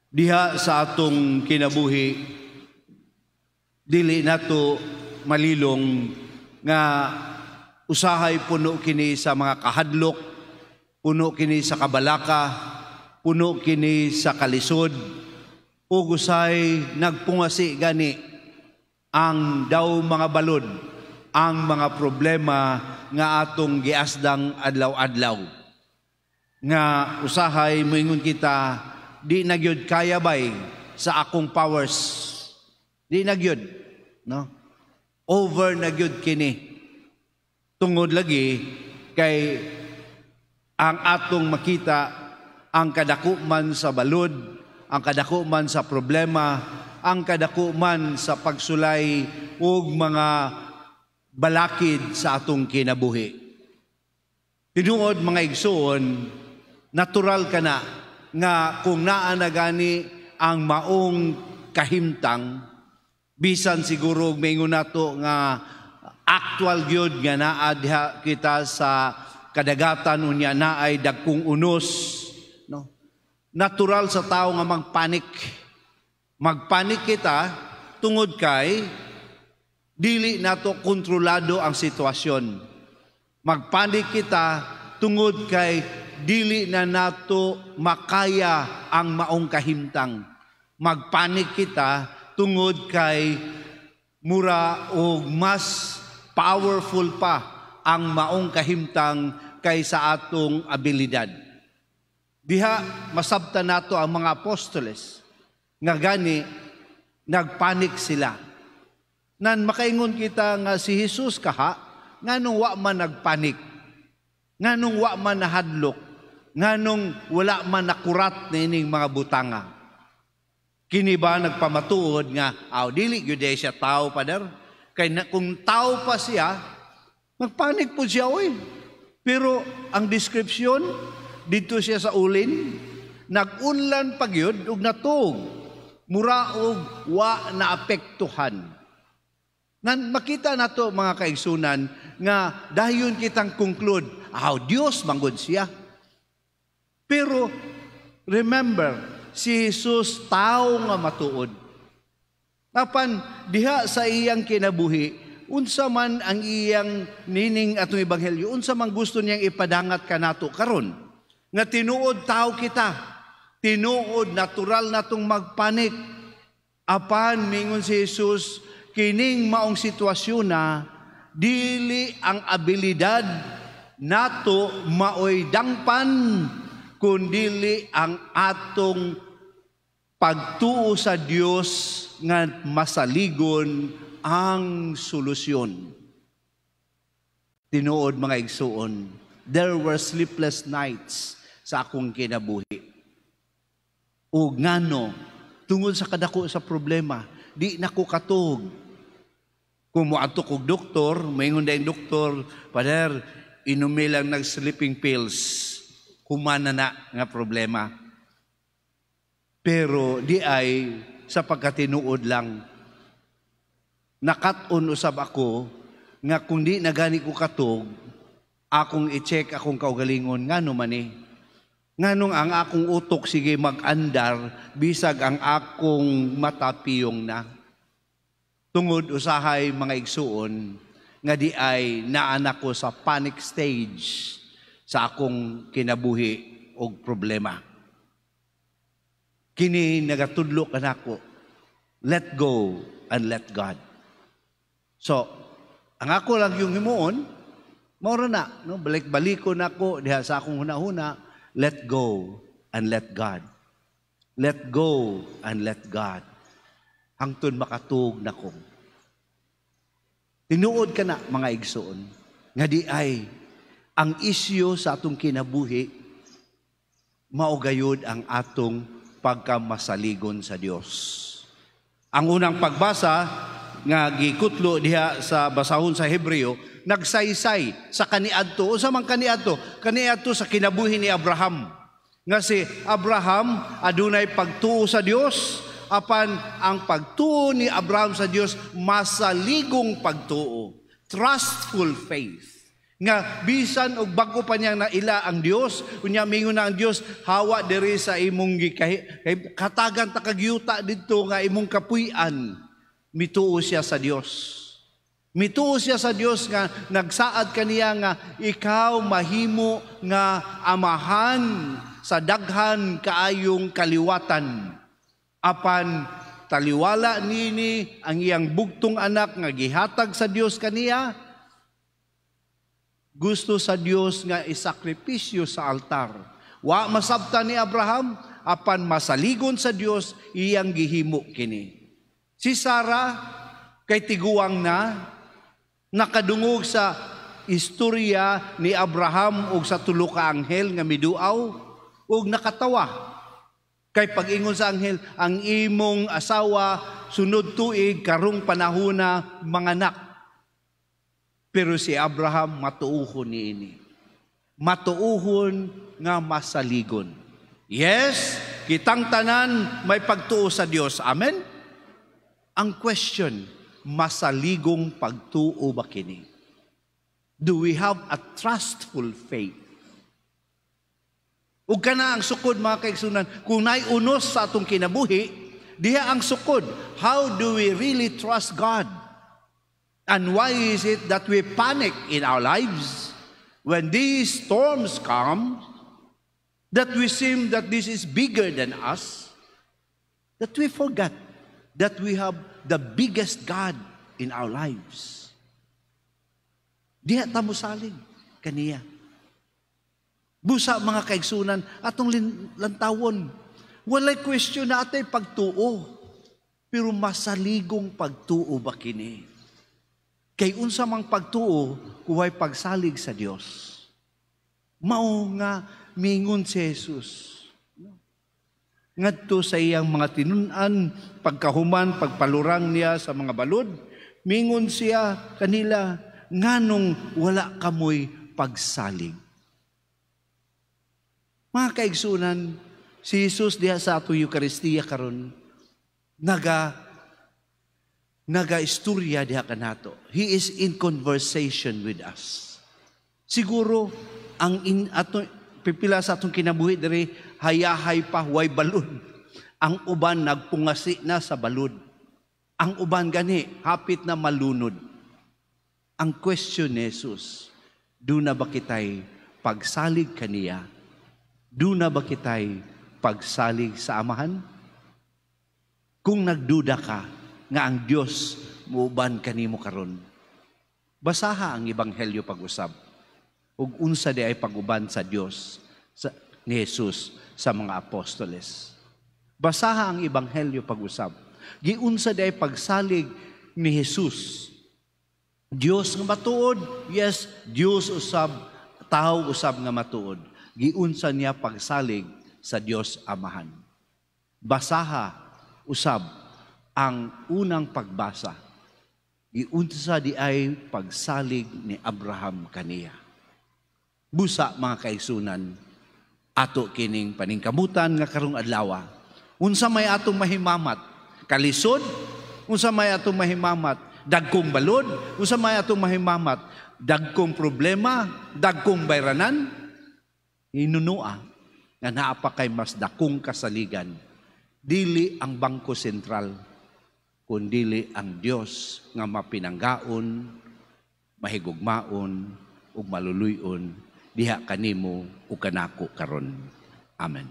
Diha sa atong kinabuhi, dili nato malilong nga usahay puno kini sa mga kahadlok, puno kini sa kabalaka, puno kini sa kalisod, ug usahay nagpungasi gani ang daw mga balod, ang mga problema nga atong giasdang adlaw-adlaw. Nga usahay moingon kita, "Di na gyud kaya bay sa akong powers. Di na gyud, no? Over na gyud kini." Tungod lagi kay ang atong makita ang kadako man sa balod, ang kadako man sa problema, ang kadako man sa pagsulay ug mga balakid sa atong kinabuhi. Tinuod, mga igsoon, natural kana nga kung naa na gani ang maong kahimtang, bisan siguro maingon nato nga actual gyud nga naa diha kita sa kadagatan, unya naay dagkong unos, no? Natural sa tao nga magpanik. Magpanik kita tungod kay dili nato kontrolado ang sitwasyon. Magpanik kita tungod kay dili na nato makaya ang maong kahimtang. Magpanik kita tungod kay mura og mas powerful pa ang maong kahimtang kaysa atong abilidad. Diha masabta nato ang mga apostoles nga gani nagpanik sila. Nan makaingon kita nga si Jesus kaha, nganong wa man nagpanik? Nganong wa man nahadlok? Nganong wala man nakurat niining mga butanga? Kini ba nagpamatuod nga aw dili gyud siya tao, pader? Kay na, kung tao pa siya, magpanik po siya, oy. Pero ang description dito siya sa ulin, nag-unlan pa gyud ug natug. Mura og wa na apektuhan. Nan makita nato, mga kaigsunan, nga dayon kitang conclude, aw, Dios manggod siya. Pero remember, si Jesus tao nga matuod. Apan diha sa iyang kinabuhi, unsa man ang iyang nining atong ebanghelyo, unsa man gusto niyang ipadangat kanato karon? Nga tinuod tao kita. Tinuod natural natong magpanik. Apan mingon si Jesus, kining maong sitwasyon na dili ang abilidad nato maoy dangpan, kundili ang atong pagtuo sa Dios nga masaligon ang solusyon. Tinuod, mga igsuon, there were sleepless nights sa akong kinabuhi. O ngano, tungod sa kadako sa problema, di na ko katug. Kung moadto kog doktor, maingon dayong doktor, "Pader, inumi lang nag sleeping pills. Humana na nga problema." Pero di ay sa pagkatinuod lang, nakat-on usab ako nga kung di na gani ko katug, akong i-check akong kaugalingon, ngano man ni? Nganong ang akong utok sige mag-andar bisag ang akong mata piyong na? Tungod usahay, mga igsuon, nga di ay naana ko sa panic stage sa akong kinabuhi og problema. Kini nagatudlo kanako, let go and let God. So, ang ako lang yung himuon, mao na, no? Balik-baliko nako diha sa akong hunahuna, let go and let God. Let go and let God. Hangtod makatug na ko. Tinuod kana, mga igsoon, nga di ay ang isyu sa atong kinabuhi mao gayud ang atong pagkamasaligon sa Dios. Ang unang pagbasa nga gikutlo diha sa basahon sa Hebreo, nagsaysay sa kaniadto. Unsa man kaniadto? Kaniadto sa kinabuhi ni Abraham. Nga si Abraham adunay pagtuo sa Dios, apan ang pagtuo ni Abraham sa Dios masaligong pagtuo, trustful faith. Nga bisan og bag-o pa niya naila ang Dios, unya mingon na ang Dios, "Hawa diri sa imong gikahi, kay hatagan ta kag yuta didto nga imong kapuy-an." Mituo siya sa Dios. Mituo siya sa Dios nga nagsaad kaniya nga ikaw mahimo nga amahan sa daghan kaayong kaliwatan. Apan taliwala nini ang iyang bugtong anak nga gihatag sa Dios kaniya, gusto sa Dios nga isakripisyo sa altar. Wa masabtan ni Abraham, apan masaligon sa Dios, iyang gihimo kini. Si Sarah kay tiguang na, nakadungog sa istorya ni Abraham ug sa tulo ka anghel nga miduaw ug nakatawa. Kay pag-ingon sa anghel, ang imong asawa sunod tuig karong panahona manganak. Pero si Abraham matuohon niini. Matuohon nga masaligon. Yes, kitang tanan may pagtuo sa Dios. Amen? Ang question, masaligong pagtuo ba kini? Do we have a trustful faith? Ug kana ang sukod, mga kaigsunan, kung naay unos sa atong kinabuhi, diha ang sukod. How do we really trust God? And why is it that we panic in our lives when these storms come, that we seem that this is bigger than us, that we forget that we have the biggest God in our lives? Diha ta mosalig kaniya. Busa, mga kaigsunan, atong lantawon. Walay question na atay pagtuo. Pero masaligong pagtuo ba kini? Kay unsa mang pagtuo kung way pagsalig sa Dios? Mao nga mingon si Jesus ngadto sa iyang mga tinun-an pagkahuman pagpalurang niya sa mga balod, mingon siya kanila, "Nganong wala kamoy pagsalig?" Mga kaigsunan, si Jesus diha sa atong Eukaristiya karon naga istorya diha kanato. He is in conversation with us. Siguro ang in ato pipila sa atong kinabuhi diri hayahay pa, way balod. Ang uban nagpungasi na sa balod. Ang uban gani hapit na malunod. Ang question ni Jesus, duna ba kitay pagsalig kaniya? Duna ba kitay pagsalig sa Amahan? Kung nagduda ka nga ang Dios muuban kanimo karon, basaha ang Ebanghelyo pag-usab. Ug unsa di ay pag-uban sa Dios sa ni Jesus sa mga apostoles. Basaha ang Ebanghelyo pag-usab. Giunsa di ay pagsalig ni Jesus. Dios nga matuod, yes, Dios usab, tao usab nga matuod. Giunsa niya pagsalig sa Dios Amahan? Basaha usab ang unang pagbasa. Giunsa di ay pagsalig ni Abraham kaniya? Busa, mga kaigsunan, ato kining paningkamutan nga karong adlaw. Unsa may atong mahimamat? Kalisod? Unsa may atong mahimamat? Dagkong balod? Unsa may atong mahimamat? Dagkong problema? Dagkong bayranan? Hinunua nga naa pa kay mas dakong kasaligan. Dili ang Bangko Sentral, kundili ang Dios nga mapinanggaon, mahigugmaon, ug maluluy-on diha kanimo ug kanako karon. Amen.